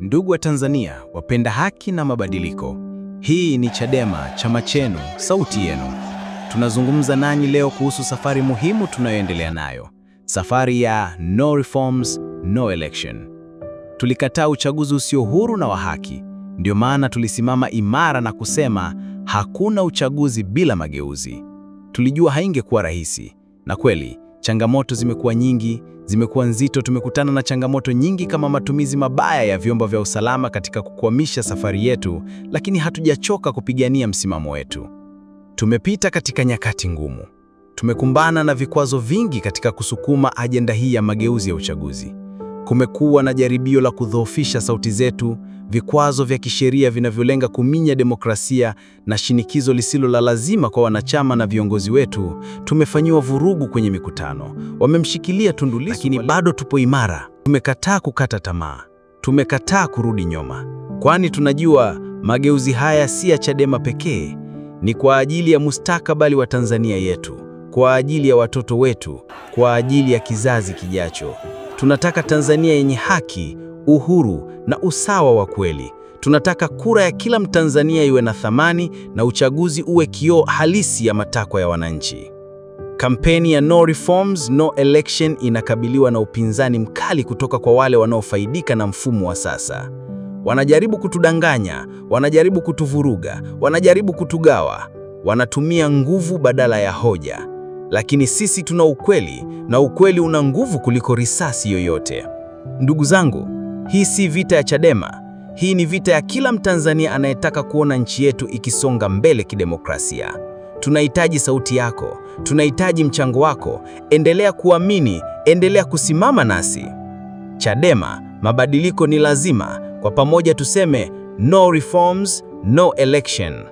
Ndugu wa Tanzania, wapenda haki na mabadiliko, hii ni Chadema, chama chenu, sauti yenu. Tunazungumza nanyi leo kuhusu safari muhimu tunayoendelea nayo, safari ya no reforms, no election. Tulikataa uchaguzi usio huru na wa haki. Ndio maana tulisimama imara na kusema hakuna uchaguzi bila mageuzi. Tulijua haingekuwa rahisi, na kweli changamoto zimekuwa nyingi, zimekuwa nzito. Tumekutana na changamoto nyingi kama matumizi mabaya ya vyombo vya usalama katika kukwamisha safari yetu, lakini hatujachoka kupigania msimamo wetu. Tumepita katika nyakati ngumu, tumekumbana na vikwazo vingi katika kusukuma ajenda hii ya mageuzi ya uchaguzi. Kumekuwa na jaribio la kudhoofisha sauti zetu, vikwazo vya kisheria vinavyolenga kuminya demokrasia na shinikizo lisilo la lazima kwa wanachama na viongozi wetu. Tumefanyiwa vurugu kwenye mikutano, wamemshikilia Tundu Lissu, lakini bado tupo imara. Tumekataa kukata tamaa, tumekataa kurudi nyuma, kwani tunajua mageuzi haya si ya Chadema pekee, ni kwa ajili ya mustakabali wa Tanzania yetu, kwa ajili ya watoto wetu, kwa ajili ya kizazi kijacho. Tunataka Tanzania yenye haki, uhuru na usawa wa kweli. Tunataka kura ya kila Mtanzania iwe na thamani na uchaguzi uwe kioo halisi ya matakwa ya wananchi. Kampeni ya No Reforms, No Election inakabiliwa na upinzani mkali kutoka kwa wale wanaofaidika na mfumo wa sasa. Wanajaribu kutudanganya, wanajaribu kutuvuruga, wanajaribu kutugawa. Wanatumia nguvu badala ya hoja. Lakini sisi tuna ukweli, na ukweli una nguvu kuliko risasi yoyote. Ndugu zangu, hii si vita ya Chadema. Hii ni vita ya kila Mtanzania anayetaka kuona nchi yetu ikisonga mbele kidemokrasia. Tunahitaji sauti yako, tunahitaji mchango wako. Endelea kuamini, endelea kusimama nasi. Chadema, mabadiliko ni lazima. Kwa pamoja tuseme no reforms, no election.